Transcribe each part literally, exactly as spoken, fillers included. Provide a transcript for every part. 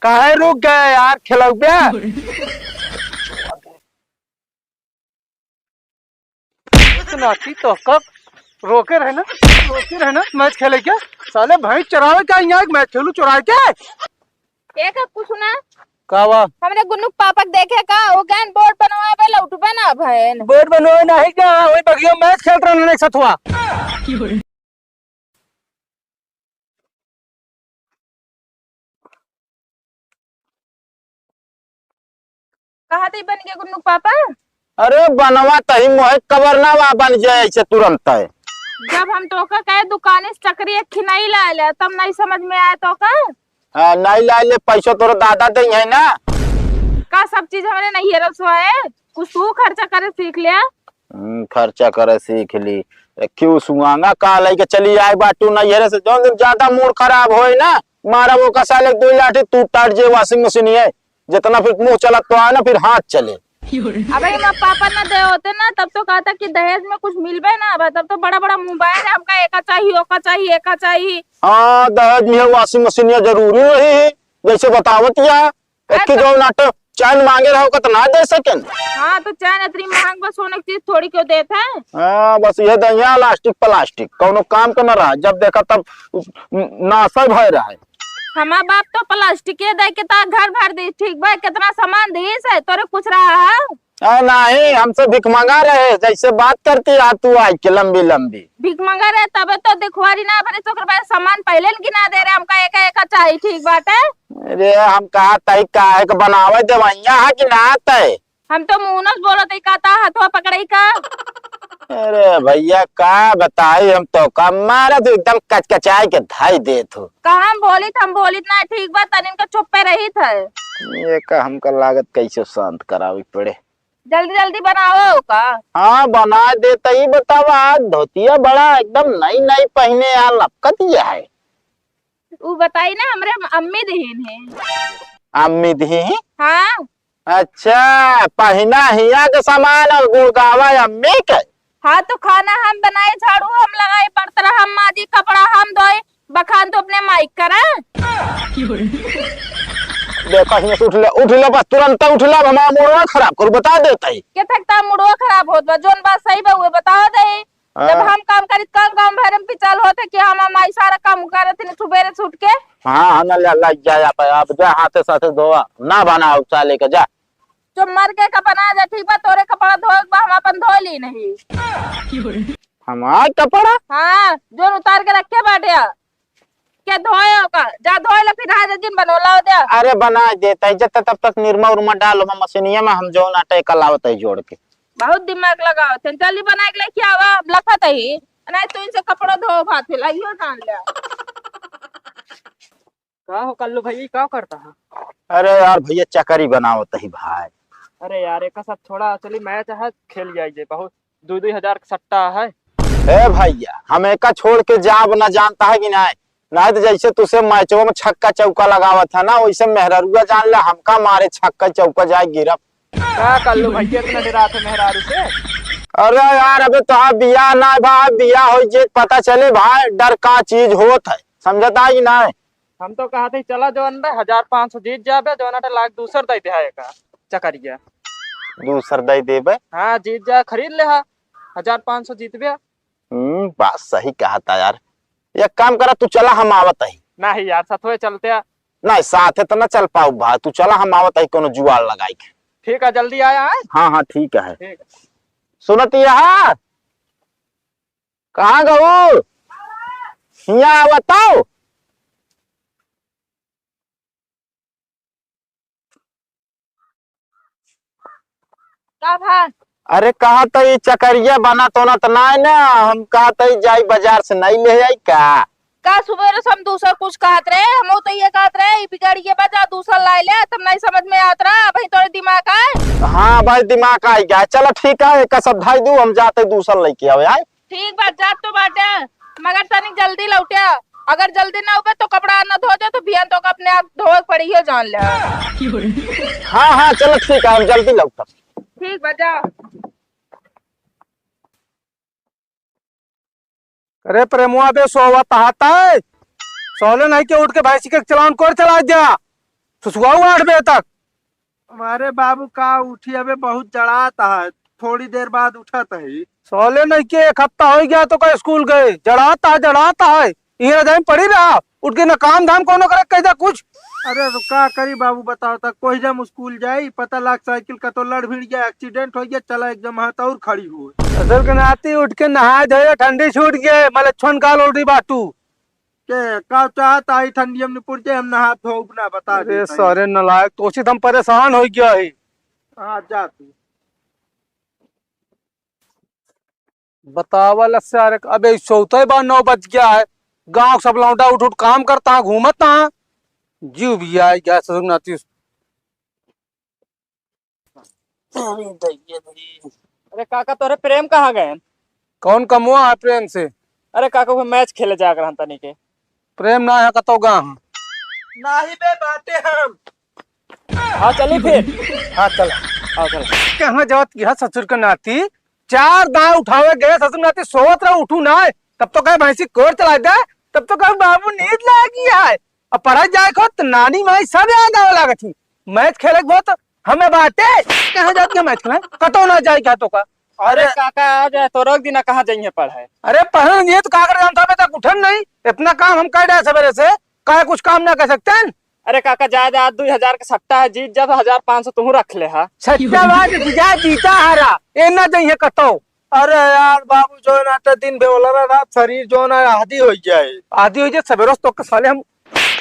काहे रुक गए यार, खेलौबे? नाती तो कब रोके रहे ना, रोके रहे ना मैच खेले के। साले भैंस चरावे का यहाँ एक मैच खेलू चुराए के। ए काकू सुना। का बा? हमरे गुन्नू के पापा के देखे का, वो गैन बोर्ड बनवावे लौटबे ना भैन। बोर्ड बनवावे नाही का, वही बगिया मैच खेलत रहने एक सथवा। कहा थे बन गए गुन्नू के पापा? अरे बनवा तही मोहे कबर ना वा बन जाए ऐसे तुरंत है। जब हम तोका कहे दुकाने से चकरी एक खिनाई ला ले, तब नहीं समझ में आए तोका? हाँ, नहीं ला ले, पैसा तोर दादा दे है ना। का सब चीज हमरे नहीं है रसोए? कुछ तू खर्चा करे सीख ले। हम्म, खर्चा करे सीख ली। ए, क्यों सुआंगा का लइके चली आए बाटू नैहरे से, जौन दिन ज्यादा मूड खराब होए ना, मारा वो का साले दो लाठी टूट टाट जे washing machine है, जितना फिर मुंह चलत तो आए ना, फिर हाथ चले। अबे हम पापा ना दे होते ना, तब तो कहता कि दहेज में कुछ मिलबे ना, अब तब तो बड़ा बड़ा मोबाइल है, हमका एका चाहिए, ओका चाहिए, एका चाहिए। हाँ, दहेज में washing machine या जरूरी नहीं है, जैसे बतावत या एक अरे की तो जो नाटक चैन मांगे रहो, कतना दे सकेन? हाँ, तो चैन इतनी महंग बा, सोने की चीज थोड़ी क्यों देत है? हाँ, बस ये दहिया elastic plastic, कौनो काम का ना रहा, जब देखा तब नासा भय रहा है। हमार बाप तो प्लास्टिक दे के ता घर भर दी, ठीक बा, कितना सामान दीस है, तोरे कुछ रहा है? आ, नहीं, हमसे भिख मंगा रहे, जैसे बात करती आ तू आज के लंबी लंबी। भिख मंगा रहे, तबे तो दिखवारी ना भरे, तो ओकर बाद सामान पहले न गिना दे रहे, हमका एका एका चाही, ठीक बाटे? अरे, हम कहा तई काहे के बनावे देवैया है कि ना तय? हम तो मुंह से बोलत हई, का ता हथवा पकड़ई का? अरे भैया, का बताई हम तो, का मारा तू एकदम कचकचाई के धाई देत हो। का हम बोलित, हम बोलित ना, ठीक बा, तनिन के चुप्पे रहित है। ये का हमका लागत कैसे शांत करावे पड़े। जल्दी जल्दी बनाओ का। हाँ, बना देता ही। बतावा, आज धोतिया बड़ा एकदम नई नई पहने आ लपकत ये है। उ बताई ना, हमरे अम्मी दिहिन है। अम्मी दिही? हाँ। अच्छा, पहिना हिया के सामान और गुड़गावा अम्मी के? हाँ, तो खाना हम बनाए, झाड़ू हम लगाए, बर्तन हम माजी, कपड़ा हम धोए, बखान तो अपने माइक करा। देखा, हियां से उठ ले, उठ ले, बस तुरंत उठ ले, अब हमारा मूडवा खराब करू, बता देता ही। के थकता मूडवा खराब होत बा, जोन बात सही बा, उहे बता दे। जब हाँ। हम काम करी, कौन गाँव भर में पिचाल होते कि हम, हम आई सारा काम करत हनी सुबेरे से उठ के। हाँ, हाँ, ना, ला, ला, जा, जा, अब जा, हाथे साथे धोआ, ना बनाओ साले के, जा। जो मर के का बना जा, ठीक बा, तोरे कपड़ा धोए के बा, हम अपन धो ली नहीं। हमार कपड़ा? हाँ, जो उतार के रखे बाटे। के धोए ओका? जा धोए ला, फिर आज दिन बनोला हो द्या। अरे बना देता है, जब तब तक निरमा उरमा डालो, हम मशीनिया में हम जौन आटा एक लावत है जोड़ के। बहुत दिमाग लगावत है, जल्दी बना के लेके आवा, अब लखत है। नहीं तो इनसे कपड़ा धो भात है, लाइयो जान ले। का हो कल्लू भाई, का करता है? अरे यार भैया, चकरी बनावत ही भाई। अरे यार, एक साथ थोड़ा चली मैच है, खेल जाइए, बहुत दो दो हजार का सट्टा है। ए भैया, हम एका छोड़ के जाब ना, जानता है कि नहीं? नहीं तो जैसे तुसे मैचवा में छक्का चौका लगावत है ना, वैसे मेहरारुआ जान ले, हमका मारे छक्का चौका जाए गिरब। का कल्लू भाई, इतना डरात है मेहरारू से? अरे यार, अबे तोहार बियाह ना बा, बियाह हो जे पता चले भाई, डर का चीज होत है, समझता है कि नहीं? हम तो कहत ही चला जौन बे हजार पाँच सौ जीत जाबे, जौन अटे लाख दूसर दे दे है का चकरिया। दूसर दे देबे? हाँ, जीत जा, खरीद ले हा, हजार पाँच सौ जीतबे। हम्म, बात सही कहता यार। एक काम करा, तू चला, हम आवत ही। नहीं यार, सथवे चलते हैं। नहीं, साथे तो ना चल पाऊ भाई, तू चला, हम आवत ही कोनो जुआड़ लगाई के। ठीक है, जल्दी आया है। हाँ, हाँ, ठीक है। ठीक है। सुनत यहाँ कहाँ गऊ? हियाँ आवत हो? का भा? अरे, कहा त ई चकरिया बनत ओनत नाय ना, हम कहा त ई जाई बाजार से नहीं ले आई का? का सुबेरे से हम दूसर कुछ कहत रहे, हम तो ये कहत रहे, ई बिगड़ गया बा, जा दूसर लाई ले, तब नहीं समझ में आत रहा, भाई तोरे दिमाग आए। हाँ भाई, दिमाग आई गया। चलो ठीक है, एक सब धाई दू, हम जाते दूसर लेके आवे आए। ठीक बा, जात तो बाटे, मगर तनी जल्दी लौटे। अगर जल्दी ना उबे तो कपड़ा ना धो दे, तो बिहान तो अपने आप धोए के पड़ी, यो जान ले। हाँ, हाँ, चलो ठीक है, हम जल्दी लौटब। ठीक बा, जा। अरे प्रेमुआ बे, सोवत हात है, सोले नहीं के उठ के भैंसी के चलाउन कोर चला दिया। तू सुआऊ आठ बजे तक। अरे बाबू, का उठी, अबे बहुत जड़ात है, थोड़ी देर बाद उठत है। साले नहीं के एक हफ्ता होइ गया तो का स्कूल गए, जड़ात है, जड़ात है। इहे रजाई में पड़ी रहा, उठ के ना काम धाम कोनो करे, कह दे कुछ। अरे तो का करी बाबू, बताओ, तक कोई जम स्कूल जाई, पता लाग साइकिल कतो लड़ भिड़ गया, एक्सीडेंट हो गया, चला एक जम हाथ और खड़ी हो। असल के नाती उठ के नहाए धोए, ठंडी छूट गए, मले छन काल उड़ी बाटू। के का चाहत आई ठंडी हम निपुर के हम नहा धोब ना, बता अरे दे भाई। सारे नलायक, तो उसी हम परेशान हो गया है। हाँ, जा तू। बतावा लस्यारे, अबे सौते बा, नौ बज गया है। गांव सब लौंडा उठ उठ काम करता है, घूमता है। जीव भी आई गया ससुर नाती। अरे दैया रे। अरे काका, तोरे प्रेम कहाँ गए? कौन कमुआ है प्रेम से? अरे काका, वो मैच खेले जाग रहन तनी के। प्रेम ना है, कतो गा है? नाही बे, बाटे हम। हाँ, चली फिर। हाँ, चल। हाँ, चल। कहाँ जात की है ससुर के नाती? चार दांव उठावे गए, ससुर नाती सोवत रहे, उठू ना। तब तो कहे भैंसी कोर चला दे, तब तो कहे बाबू नींद लागी है। अब पढ़ाई जाए को तो नानी माई सब याद आवे लागत ही। मैच खेले के बहुत हमें बाटे। कहाँ जात के मैच खेले? कतो ना जाए क्या तो का? अरे अरे काका, आ जाए तो रोक दी ना, कहाँ जाइए पढ़ाई? अरे पढ़न ये तो का कर जानता, अबे तक उठन नहीं। इतना काम हम कर डाल सवेरे से, का कुछ काम ना कर सकते हैं? अरे काका, जा, जा, दुई हजार के सट्टा है, जीत जा तो हजार पाँच सौ तुहू रख ले हा। सट्टा बाज, जा जीता हारा, ए ना जइहे कतो। अरे यार बाबू, जो ना तो दिन बेवला रहा, रात शरीर जो ना आदी हो जाए। आदी हो जाए, सवेरे से तो के साले हम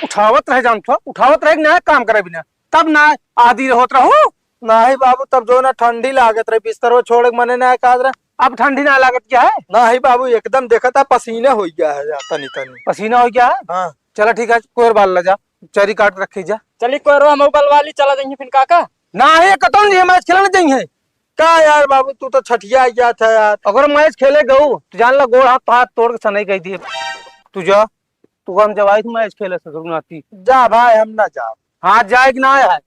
उठावत रह जान थो, उठावत रह ना काम करे बिना, तब ना आदी होत रहू। नाही बाबू, तब जो ना ठंडी लागत रही, बिस्तरवा छोड़ के मने ना काज रहा। अब ठंडी ना लागत क्या है? नाही बाबू, एकदम देखत है, पसीना हो गया है यार, तनी तनी। पसीना हो गया है? हाँ। चला ठीक है, कोयर बाल ला जा, चरी काट रखी जा। चली कोयरो, हम बलवाली चला जाइए फिर काका। नाही, कतौ नहीं, मैच खेलने जाइए। का यार बाबू, तू तो छठिया गया था यार। अगर मैच खेले गऊ तो जान ला, गोड़ हाथ, हाथ तोड़ के सनई कह दिए। तू जा, तू हम जवाई मैच खेले ससुर नाती। जा भाई, हम ना जाब। हाँ, जाए कि ना आए? हाँ।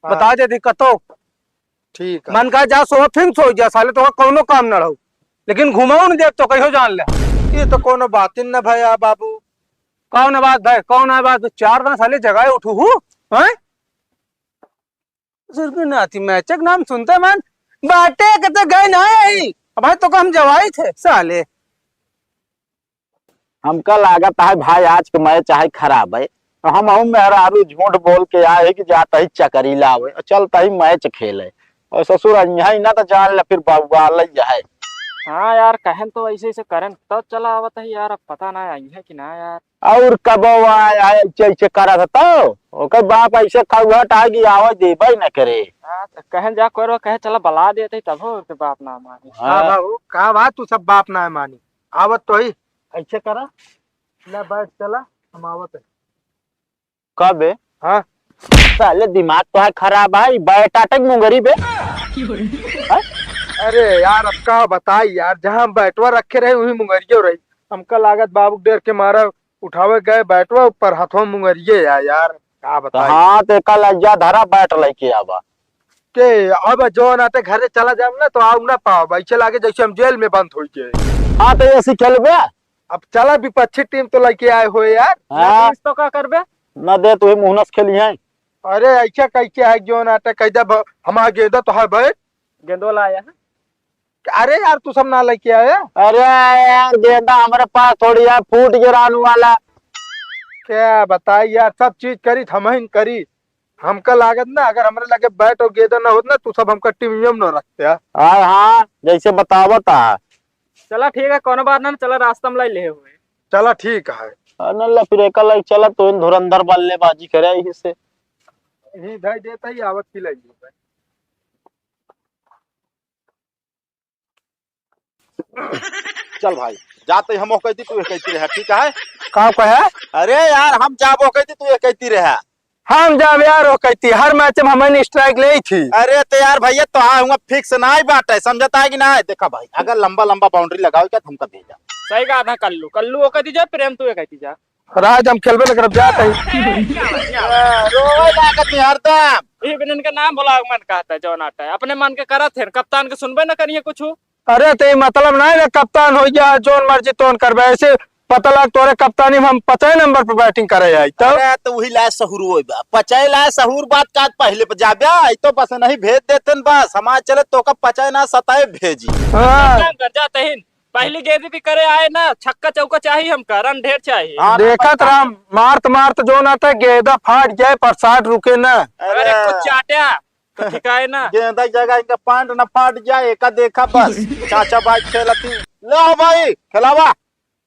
बता दे दिक्कत हो। ठीक है। मन का जा सो, फिर सो जा साले, तो कौनो काम न रहो, लेकिन घुमाओ न देख तो कहियो जान ले। ये तो कोनो बात ही न भया बाबू। कौन बात भाई, कौन है बात? चार दांव साले जगाए उठू हूँ, हैं? ससुर के नाती मैच के नाम सुनते मन बाटे के तो गए ना आई। अब भाई तो हम जवाई थे साले। हमका लागत है भाई, आज के मैच चाहे खराब है, तो हम हम मेहरारू झूठ बोल के आए हैं कि जाता ही चकरी लावे, चलता ही मैच खेले। और ससुर यहाँ ना तो जान ले, फिर बउआ ले जाए। हाँ यार, कहन तो ऐसे ऐसे करन, तो चला आवत है यार, अब पता ना आई है कि ना यार। और कब आए, आए ऐसे ऐसे करत है तो ओकर बाप ऐसे खौहट आ गई, आवे देबे न करे। हाँ, तो कहन जा, कोई कहे चला बला देते, तब हो के बाप ना माने। हाँ। का बाबू, का बात तू सब बाप ना मानी? आवत तो ही। ऐसे करा, ले बैठ चला, हम आवत है। का बे? हाँ। साले दिमाग तो है खराब है, बैठ आटक मुंगरी बे। हाँ? अरे यार, अब का बताई यार, जहाँ हम बैटवा रखे रहे वही मुंगरियो रही। हमका लागत बाबू डेर के मारा उठावे गए बैटवा ऊपर, हथवा मुंगरिये है यार, का तो बताई। हाँ, तो एका लज्जा धरा, बैट लेके आवा। के अब जो ना ते घरे चला जाब ना तो आऊ ना पाओ, ऐसे लागे जैसे हम जेल में बंद हो गए। हाँ, तो ऐसी खेलबे? अब चला विपक्षी टीम तो लेके आए हो यार। हाँ। ना तो का करबे? ना दे, तू ही मुहनस खेली है। अरे ऐसा कैसे है, जो ना ते कैदा ब-, हमारा गेंदा तो है भाई। गेंदो लाया है। अरे यार, तू सब ना लेके आया? अरे यार, गेंदा हमारे पास थोड़ी है, फूट गिराने वाला। क्या बताई यार, सब चीज करी, हम ही करी। हमका लागत ना, अगर हमरे लगे बैट और गेंदा ना होत ना, तू सब हमका टीम में ना रखते यार। हाँ, हाँ, जैसे बतावत है। चला ठीक है, कोनो बात ना, चला रास्ता में लाई ले हुए। चला ठीक है। हाँ, ना ला फिर एका लाइक चला, तो इन धुरंधर बल्लेबाजी करे यही से। यही धई देता ही आवत की लगी। चल भाई, जाते हम ओह कहती, तू एक कहती रहे, ठीक है? का कहे? अरे यार, हम जाबो कहती, तू एक कहती रहे। हम जाब यार, ओह कहती, हर मैच में हमन स्ट्राइक ले थी। अरे तो यार भैया, तो हाँ, हुआ फिक्स ना ही बात है, समझता है कि ना है? देखा भाई, अगर लंबा लंबा बाउंड्री लगाओ क्या, तो हमका भेजा। सही कहा था कल्लू, कल्लू ओके दीजिए, प्रेम तू एक कहती जा। राज हम खेलबे न करब, जात है। रोवे लागत है हरदम। ई बिनन के नाम बोला मन कहता है, जौन आता है। अपने मन के करत है, कप्तान के सुनबे न करिए कुछ। अरे, ते मतलब ना है ना, कप्तान हो गया, जौन मर्जी तौन करबे। ऐसे पता लाग तोरे कप्तानी में हम पचास नंबर पे batting करे आई, तब? अरे, तो वही लाए सहूर होई बा। पचास लाए सहूर बात का पहले पे जाबे, आई तो बस नहीं भेज देते न बस। हमारे चले तो का पचास ना सताए भेजी। हाँ। काम कर, जा तहिन। पहली गेंद भी करे आए ना, छक्का चौका चाहिए हमका, run ढेर चाहिए। हाँ, देखत रहा, मारत मारत जो ना था, गेंदा फाट जाए, पर shot रुके ना। अरे, अरे, कुछ चाट्या, तो ठिकाए ना। गेंदा की जगह इनका pant ना फाट जाए, एका देखा बस। चाचा भाई खेलती, लो भाई, खेलावा।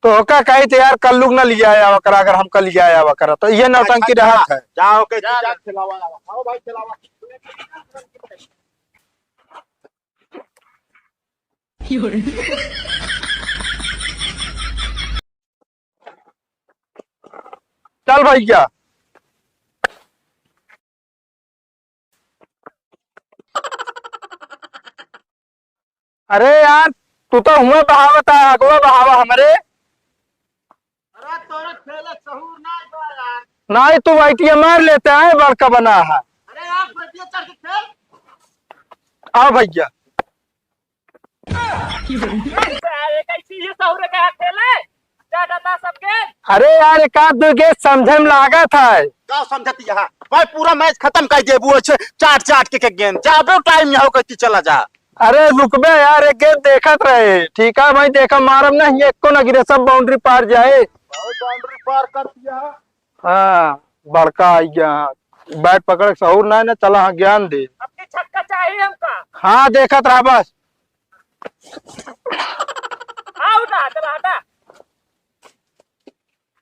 तो ओका कही तो यार, कल्लू के ना लिया आया करा, अगर हमका लिया आया करा, तो ये नौटंकी अच्छा, रहत है। जाओ के जा, जा, जा। खेलावा, आओ भाई, खेलावा। चल भैया। अरे यार, तू तो हुआ बहावत है, अगवा बहावा हमरे। अरे तोरा खेले सहूर ना बा यार। नहीं, तू बैटिया मार लेता है, बड़का बना है। अरे यार, बैटिया चढ़ के खेल। आओ भैया। अरे कैसी ये सहूर का खेल है? क्या कहता सबके? अरे यार, एक आध दो गेंद समझे में लागत है। का समझती है? भाई पूरा match खत्म कर देबू अच्छे चाट चाट के, के गेंद। जाबे time यहाँ कहती चला जा। अरे रुकबे यार, एक गेंद देखत रहे। ठीक है भाई, देखा मारब नहीं, एको न गिरे, सब boundary पार जाए। बहुत boundary पार कर दिया। हाँ, बड़का आई गया। Bat पकड़ के सहूर ना है ना, चला हाँ ज्ञान दे। अब की छक्का चाहिए हमका। हाँ, देखत रहा बस। आओ ना, चला हटा।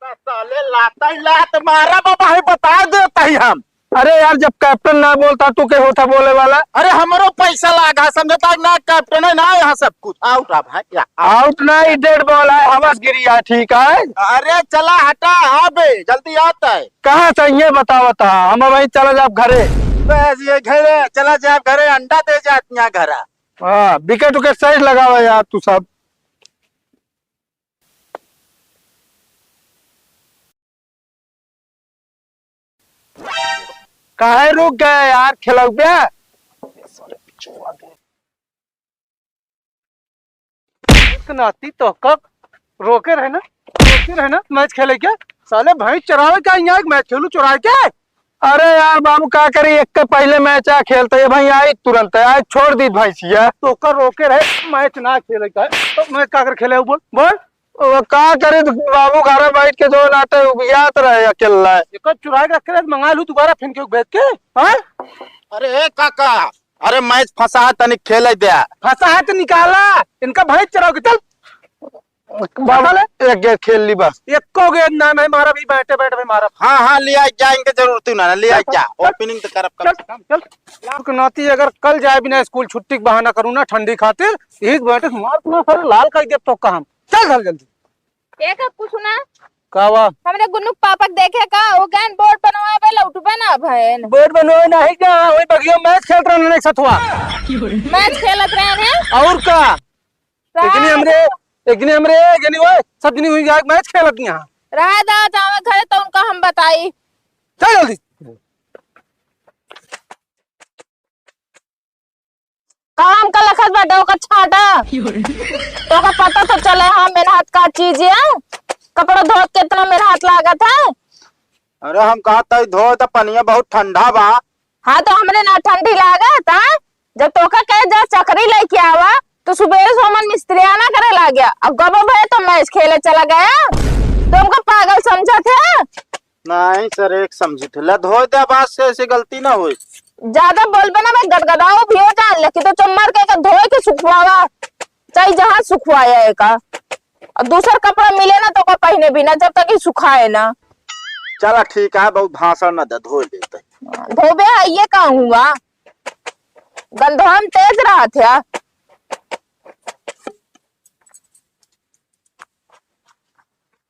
साले लाता ही लात मारा बाबा, है बता देता ही हम। अरे यार, जब captain ना बोलता, तू के होता बोले वाला? अरे हमरो पैसा लागा, समझता है ना, captain है ना, यहाँ सब कुछ। Out आ भाई, या, out। Out ना, ई dead ball है, हवस गिरी है, ठीक है? अरे चला हटा, आ बे, जल्दी आता है। कहाँ से ये बतावत है? हम भाई चला जाब घरे। बस ये घरे, चला जाब घरे, अंडा दे जात यहाँ घरा। हाँ, wicket उकेट सही लगावा यार तू सब। काहे रुक गए यार, खेलौबे? एक नाती तोहका रोके रहे ना, रोके रहे ना match खेले के। साले भैंस चरावे के यहाँ एक match खेलू चुराए के। अरे यार बाबू, का करी, एक के पहले match आ खेलते, ये भाई आई तुरंत, आज छोड़ दी भैंसिया। तोहका रोके रहे match ना खेले का, तो match का कर खेले बोल, बोल। ओ, का करी बाबू, घर बैठ के जो नाटे उबियात रहे अकेला। एक चुराए के रखे रहे, मंगा लू दोबारा फिर के बेच के, हाँ? अरे ए काका, अरे match फंसा तनिक खेले दे। फंसा है तो निकाला, इनका भैंस चराओ के, चल। बाबा, निकाले। एक गेंद खेल ली बस। एको गेंद ना, नहीं मारब, ई बैठे बैठे भी मारब। हाँ, हाँ, लिया जा, इनके जरूरत ही ना, लिया चल, जा, चल, opening तो करब कम चल, से कम। चल। लाल के नाती अगर कल जाए बिना school छुट्टी के बहाना करूँ ना ठंडी खातिर, एक बैठे मार तू सारे लाल कर देब तो काम। चल, चल जल्दी। ए काकू सुना। का बा? हमरे गुन्नू के पापा के देखे का, वो गैन board बनवावे लौटबे ना भैन। Board बनवावे नाही का, वही बगिया में match खेलत रहन एक सथवा। Match खेलत रहन है? और का? एक जनी हमरे, एक जनी हमरे, एक जनी ओए, सब जनी हुई जाके match खेलत यहाँ। रहे दा, जावे घरे तो उनका हम बताई। चल जल्दी। काम का लखत बाटे ओकर छाटा। तोका पता तो चले, हाँ, मेहनत का चीज है। कपड़ा धोत कितना मेहनत लागत है। अरे हम कहत हई धोए त पनिया बहुत ठंडा बा। हाँ, तो हमरे ना ठंडी लागत, हाँ? जब तोका कहे जा चकरी लेके आवा, तो सुबेरे से हमन मिस्त्रियाना करे लाग्या। अब गबो भये तो match खेले चला गया। तो हमका पागल समझत है? नहीं सर, एक समझी थे। ला धोए दे, अब आज से ऐसी गलती ना होई। ज्यादा बोलबे ना, मैं गदगदाओ भी हो जान, लेकिन तो चुम्मर के, के धोए के सुखवावा, चाहे जहाँ सुखवाया है का। और दूसर कपड़ा मिले ना तो ओका पहने भी ना, जब तक ये सुखाए ना। चला ठीक है, बहुत भाषण ना दे, धोए देते। धोबे है, ये का हुआ? गंधवा में तेज रहत है।